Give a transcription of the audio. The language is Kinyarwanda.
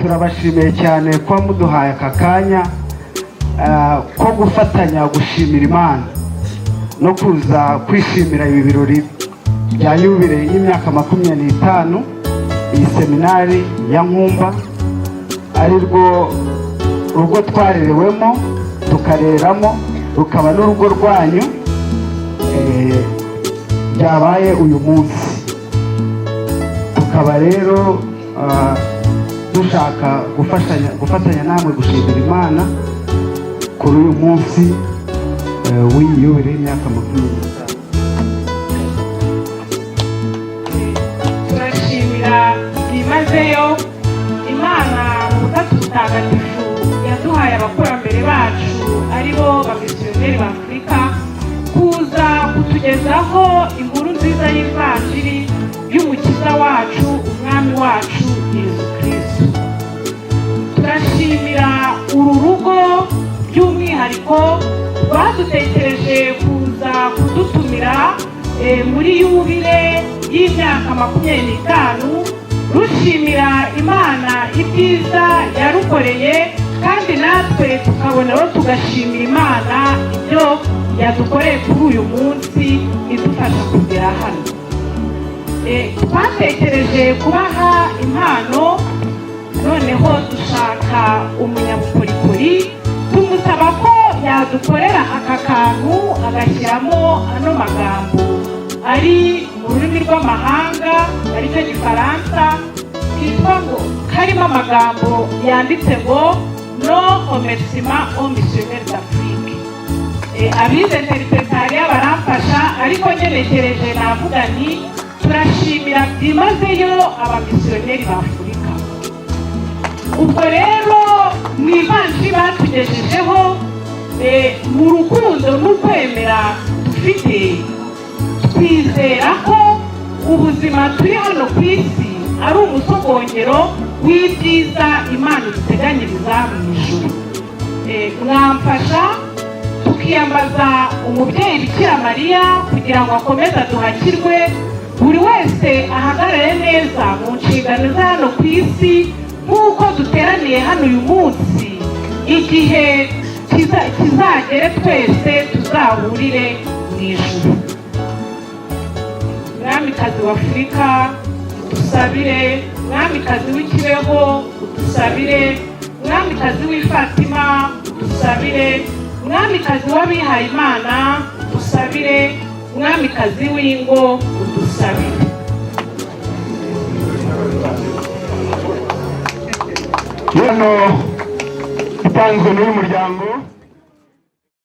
Turabashimiye cyane kuba muduhaye aka kanya ko gufatanya gushimira Imana no kuza kwishimira ibi birori bya yubile y'imyaka 25 iyi seminari ya Nkumba, ari rwo rugo twarerewemo, tukareramo, rukaba n'urugo rwanyu, byabaye uyu munsi. Tukaba rero dushaka gufashanya, gufatanya namwe gushimira Imana kuri uyu munsi w'iyi yubile y'imyaka 25. Turashimira byimazeyo Imana mu Butatu Butagatifu yaduhaye abakurambere bacu, ari bo bamisiyoneri ba Afurika, kuza kutugezaho inkuru nziza y'Ivanjiri y'Umukiza wacu, Umwami wacu Yezu Kristu. Turashimira uru rugo by'umwihariko rwadutekereje kuza kudutumira muri yubile y'imyaka 25, rushimira Imana ibyiza yarukoreye, kandi natwe tukabonaho tugashimira Imana ibyo yadukoreye kuri uyu munsi, idufasha kugera hano. Twatekereje kubaha impano, noneho dushaka umunyabukorikori, tumusaba ko yadukorera aka kantu, agashyiramo ano magambo ari mu rurimi rw'amahanga, aricyo Gifaransa, kitwa ngo, karimo amagambo yanditse ngo "Nos remerciements aux missionnaires d'Afrique". Abize interprétariat baramfasha, ariko ngenekereje navuga nti turashimira byimazeyo abamisiyoneri ba Afurika. Ubwo rero mu ivanjiri batugejejeho, mu rukundo n'ukwemera dufite, twizera ko ubuzima turi hano ku isi ari umusogongero w'ibyiza Imana iduteganyiriza mu ijuru. Mwamfasha tukiyambaza umubyeyi Bikira Mariya kugira ngo akomeze aduhakirwe, buri wese ahagarare neza mu nshingano za hano ku isi nk'uko duteraniye hano uyu munsi, igihe kizagere twese tuzahurire mu ijuru. Mwamikazi wa Afurika, udusabire. Mwamikazi w'Ikibeho, udusabire. Mwamikazi w'Ifatima, udusabire. Mwamikazi w'abihayimana, udusabire. Mwamikazi w'ingo, udusabire. Hano itanzwe n'uyu muryango.